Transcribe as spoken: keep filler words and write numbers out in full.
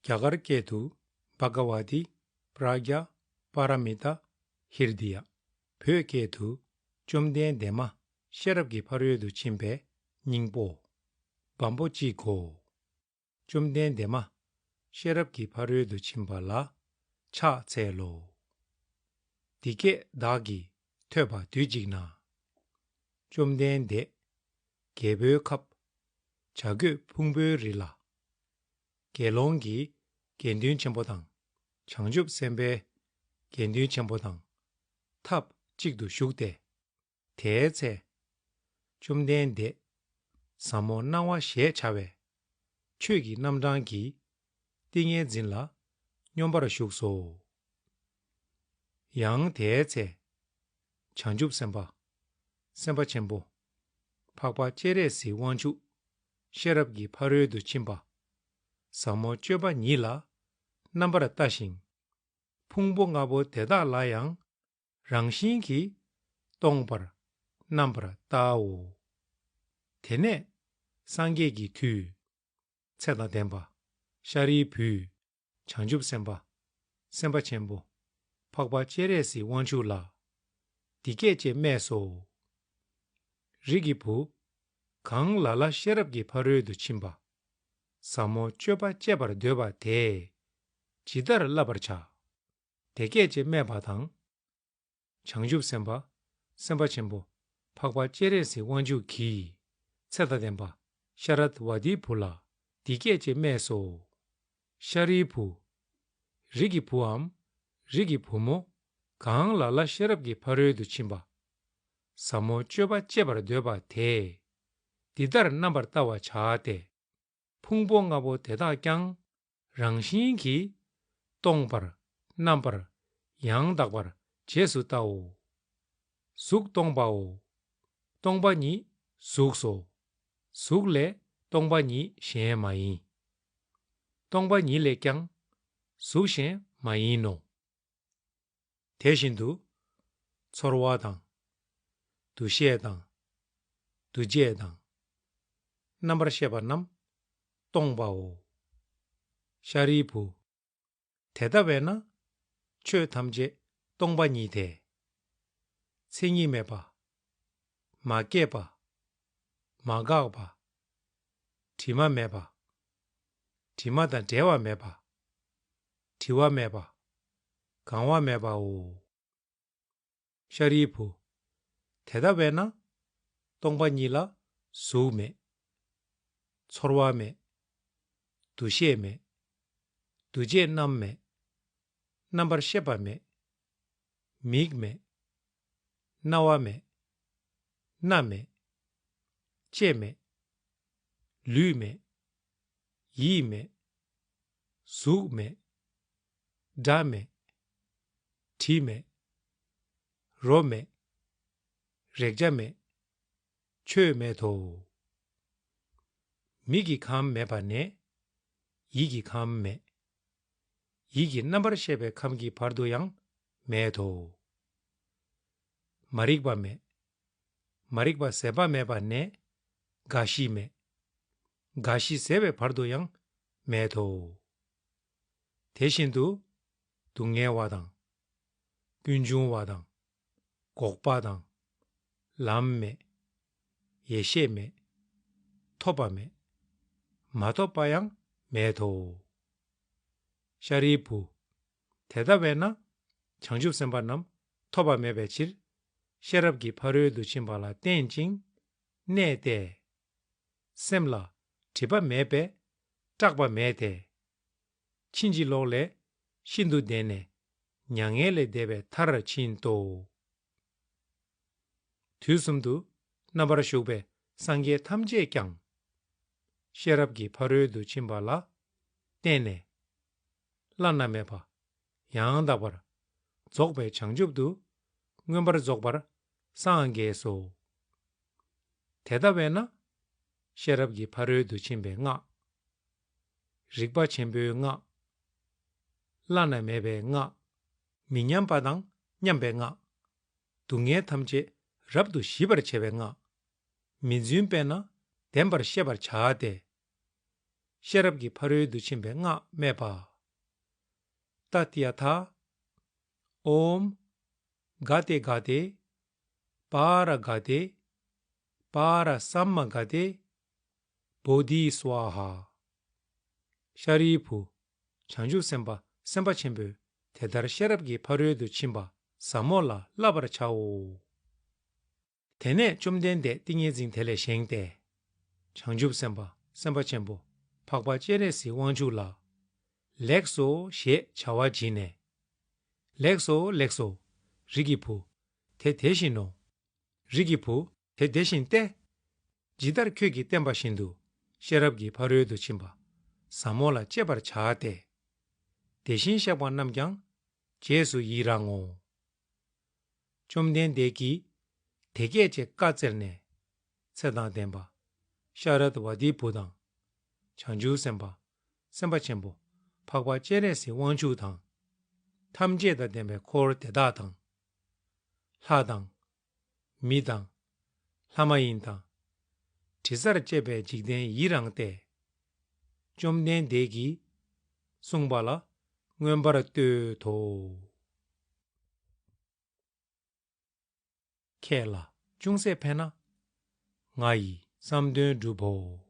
རྒྱ་གར་སྐད་དུ། བྷ་ག་ཝ་ཏི། པྲ་ཛྙཱ་པཱ་ར་མི་ཏཱ། ཧྲྀ་དི་ཡ། བོད་སྐད་དུ། བཅོམ་ལྡན་འདས་མ་ཤེས་རབ་ཀྱི་ཕ་རོལ་ཏུ་ཕྱིན་པའི་སྙིང་པོ། བམ་པོ་གཅིག་གོ། བཅོམ་ལྡན་འདས་མ་ཤེས་རབ་ཀྱི་ཕ་རོལ་ཏུ་ཕྱིན་པ་ལ་ཕྱག་འཚལ་ལོ། འདི་སྐད་བདག་གིས་ཐོས་པ་དུས་གཅིག་ན། བཅོམ་ལྡན་འདས་རྒྱལ་པོའི་ཁབ་བྱ་རྒོད་ཕུང་པོའི་རི་ལ། དགེ་སློང་གི་དགེ་འདུན་ཆེན་པོ་དང་། བྱང་ཆུབ་སེམས་དཔའི་དགེ་འདུན་ཆེན་པོ་དང་ཐབས་གཅིག་ཏུ་བཞུགས་ཏེ། དེའི་ཚེ། བཅོམ་ལྡན་འདས་ཟབ་མོ་སྣང་བ་ཞེས་བྱ་བའི་ཆོས་ཀྱི་རྣམ་གྲངས་ཀྱི་ཏིང་ངེ་འཛིན་ལ་སྙོམས་པར་ཞུགས་སོ། ཡང་དེའི་ཚེ། བྱང་ཆུབ་སེམས་དཔའ། སེམས་དཔའ་ཆེན་པོ། འཕགས་པ་སྤྱན་རས་གཟིགས་དབང་ཕྱུག་ཤེས་རབ་ཀྱི་ཕ་རོལ་ཏུ་ཕྱིན་པ། ཟབ་མོ་སྤྱོད་པ་ཉིད་ལ་རྣམ་པར་ལྟ་ཞིང་། ཕུང་པོ་ལྔ་པོ་དེ་དག་ལ་ཡང་རང་བཞིན་གྱིས་སྟོང་པར་རྣམ་པར་བལྟའོ། དེ་ནས་སངས་རྒྱས་ཀྱི་མཐུས། ཚེ་དང་ལྡན་པ། ཤཱ་རིའི་བུས། བྱང་ཆུབ་སེམས་དཔའ། སེམས་དཔའ་ཆེན་པོ། འཕགས་པ་སྤྱན་རས་གཟིགས་དབང་ཕྱུག་ལ། འདི་སྐད་ཅེས་སྨྲས་སོ། རིགས་ཀྱི་བུ། གང་ལ་ལ་ཤེས་རབ་ཀྱི་ཕ་རོལ་ཏུ་ཕྱིན་པ། ཟབ་མོ་སྤྱོད་པ་སྤྱད་པར་འདོད་པ་དེས། ཇི་ལྟར་བསླབ་པར་བྱ། དེ་སྐད་ཅེས་སྨྲས་པ་དང་། བྱང་ཆུབ་སེམས་དཔའ། སེམས་དཔའ་ཆེན་པོ། འཕགས་པ་སྤྱན་རས་གཟིགས་དབང་ཕྱུག་གིས། ཚེ་དང་ལྡན་པ། ཤ་ར་བ་ཏིའི་བུ་ལ། འདི་སྐད་ཅེས་སྨྲས་སོ། ཤཱ་རིའི་བུ། རིགས་ཀྱི་བུའམ། རིགས་ཀྱི་བུ་མོ། གང་ལ་ལ་ཤེས་རབ་ཀྱི་ཕ་རོལ་ཏུ་ཕྱིན་པ། ཟབ་མོ་སྤྱོད་པ་སྤྱད་པར་འདོད་པ་དེས། འདི་ལྟར་རྣམ་པར་བལྟ་བར་བྱ་སྟེ། ཕུང་པོ་ལྔ་པོ་དེ་དག་ཀྱང་རང་བཞིན་གྱིས་སྟོང་པར་རྣམ་པར་ཡང་དག་པར་རྗེས་སུ་བལྟའོ། གཟུགས་སྟོང་པའོ། སྟོང་པ་ཉིད་གཟུགས་སོ། གཟུགས་ལས་སྟོང་པ་ཉིད་གཞན་མ་ཡིན། སྟོང་པ་ཉིད་ལས་ཀྱང་གཟུགས་གཞན་མ་ཡིན་ནོ། དེ་བཞིན་དུ། ཚོར་བ་དང་། འདུ་ཤེས་དང་། འདུ་བྱེད་དང་། རྣམ་པར་ཤེས་པ་རྣམས་སྟོང་པའོ། ཤཱ་རིའི་བུ། དེ་ལྟ་བས་ན། ཆོས་ཐམས་ཅད་སྟོང་པ་ཉིད་དེ། མཚན་ཉིད་མེད་པ། མ་སྐྱེས་པ། མ་འགགས་པ། དྲི་མ་མེད་པ། དྲི་མ་དང་བྲལ་བ་མེད་པ། བྲི་བ་མེད་པ། གང་བ་མེད་པའོ། ཤཱ་རིའི་བུ། དེ་ལྟ་བས་ན། སྟོང་པ་ཉིད་ལ་གཟུགས་མེད། ཚོར་བ་མེད། འདུ་ཤེས་མེད། འདུ་བྱེད་རྣམས་མེད། རྣམ་པར་ཤེས་པ་མེད། མིག་མེད། རྣ་བ་མེད། སྣ་མེད། ལྕེ་མེད། ལུས་མེད། ཡིད་མེད། གཟུགས་མེད། སྒྲ་མེད། དྲི་མེད། རོ་མེད། རེག་བྱ་མེད། ཆོས་མེད་དོ། མིག་གི་ཁམས་མེད་པ་ནས། ཡིད་ཀྱི་ཁམས་མེད། ཡིད་ཀྱི་རྣམ་པར་ཤེས་པའི་ཁམས་ཀྱི་བར་དུ་ཡང་མེད་དོ། མ་རིག་པ་མེད། མ་རིག་པ་ཟད་པ་མེད་པ་ནས། རྒ་ཤི་མེད། རྒ་ཤི་ཟད་པའི་བར་དུ་ཡང་མེད་དོ། དེ་བཞིན་དུ། སྡུག་བསྔལ་བ་དང་། ཀུན་འབྱུང་བ་དང་། འགོག་པ་དང་། ལམ་མེད། ཡེ་ཤེས་མེད། ཐོབ་པ་མེད། མ་ཐོབ་པ་ཡང་མེད་དོ། ཤཱ་རིའི་བུ། དེ་ལྟ་བས་ན། བྱང་ཆུབ་སེམས་དཔའ་རྣམས་ཐོབ་པ་མེད་པའི་ཕྱིར། ཤེས་རབ་ཀྱི་ཕ་རོལ་ཏུ་ཕྱིན་པ་ལ་བརྟེན་ཅིང་། གནས་ཏེ། སེམས་ལ་སྒྲིབ་པ་མེད་པས་སྐྲག་པ་མེད་དེ། ཕྱིན་ཅི་ལོག་ལས་ཤིན་ཏུ་འདས་ནས་མྱ་ངན་ལས་འདས་པའི་མཐར་ཕྱིན་ཏོ། དུས་གསུམ་དུ་རྣམ་པར་བཞུགས་པའི་སངས་རྒྱས་ཐམས་ཅད་ཀྱང་། ཤེས་རབ་ཀྱི་ཕ་རོལ་ཏུ་ཕྱིན་པ་ལ་བརྟེན་ནས། བླ་ན་མེད་པ། ཡང་དག་པར་རྫོགས་པའི་བྱང་ཆུབ་ཏུ་མངོན་པར་རྫོགས་པར་སངས་རྒྱས་སོ། དེ་ལྟ་བས་ན། ཤེས་རབ་ཀྱི་ཕ་རོལ་ཏུ་ཕྱིན་པའི་སྔགས། རིག་པ་ཆེན་པོའི་སྔགས། བླ་ན་མེད་པའི་སྔགས། མི་མཉམ་པ་དང་མཉམ་པའི་སྔགས། སྡུག་བསྔལ་ཐམས་ཅད་རབ་ཏུ་ཞི་བར་བྱེད་པའི་སྔགས། མི་རྫུན་དཔེར་ན་བདེན་པར་ཤེས་པར་བྱ་སྟེ། ཤེས་རབ་ཀྱི་ཕ་རོལ་ཏུ་ཕྱིན་པའི་སྔགས་སྨྲས་པ། ཏདྱ་ཐཱ། ཨོཾ། ག་ཏེ་ག་ཏེ། པཱ་ར་ག་ཏེ། པཱ་ར་སཾ་མ་ག་ཏེ། བོ་དྷི་སྭཱ་ཧཱ། ཤཱ་རིའི་བུ། བྱང་ཆུབ་སེམས་དཔའ་སེམས་དཔའ་ཆེན་པོས་དེ་ལྟར་ཤེས་རབ་ཀྱི་ཕ་རོལ་ཏུ་ཕྱིན་པ་ཟབ་མོ་ལ་བསླབ་པར་བྱའོ། དེ་ནས་བཅོམ་ལྡན་འདས་ཏིང་ངེ་འཛིན་དེ་ལས་བཞེངས་ཏེ། བྱང་ཆུབ་སེམས་དཔའ་སེམས་དཔའ་ཆེན་པོ་འཕགས་པ་སྤྱན་རས་གཟིགས་དབང་ཕྱུག་ལ། ལེགས་སོ་ཞེས་བྱ་བ་བྱིན་ནས། ལེགས་སོ་ལེགས་སོ། རིགས་ཀྱི་བུ། དེ་དེ་བཞིན་ནོ། རིགས་ཀྱི་བུ་དེ་དེ་བཞིན་ཏེ། ཇི་ལྟར་ཁྱོད་ཀྱིས་བསྟན་པ་བཞིན་དུ་ཤེས་རབ་ཀྱི་ཕ་རོལ་ཏུ་ཕྱིན་པ་ཟབ་མོ་ལ་སྤྱད་པར་བྱ་སྟེ། དེ་བཞིན་གཤེགས་པ་རྣམས་ཀྱང་རྗེས་སུ་ཡི་རང་ངོ་། བཅོམ་ལྡན་འདས་ཀྱིས་དེ་སྐད་ཅེས་བཀའ་སྩལ་ནས། ཚེ་དང་ལྡན་པ་ཤ་རད་བ་ཏིའི་བུ་དང་། བྱང་ཆུབ་སེམས་དཔའ་སེམས་དཔའ་ཆེན་པོ་འཕགས་པ་སྤྱན་རས་གཟིགས་དབང་ཕྱུག་དང་། ཐམས་ཅད་དང་ལྡན་པའི་འཁོར་དེ་དག་དང་། ལྷ་དང་། མི་དང་། ལྷ་མ་ཡིན་དང་། དྲི་ཟར་བཅས་པའི་འཇིག་རྟེན་ཡི་རངས་ཏེ། བཅོམ་ལྡན་འདས་ཀྱིས་གསུངས་པ་ལ་མངོན་པར་བསྟོད་དོ། ཁྱེད་ལ་ཅུང་ཟད་ཕན་ན། ང་ཡི་བསམ་དོན་འགྲུབ་བོ།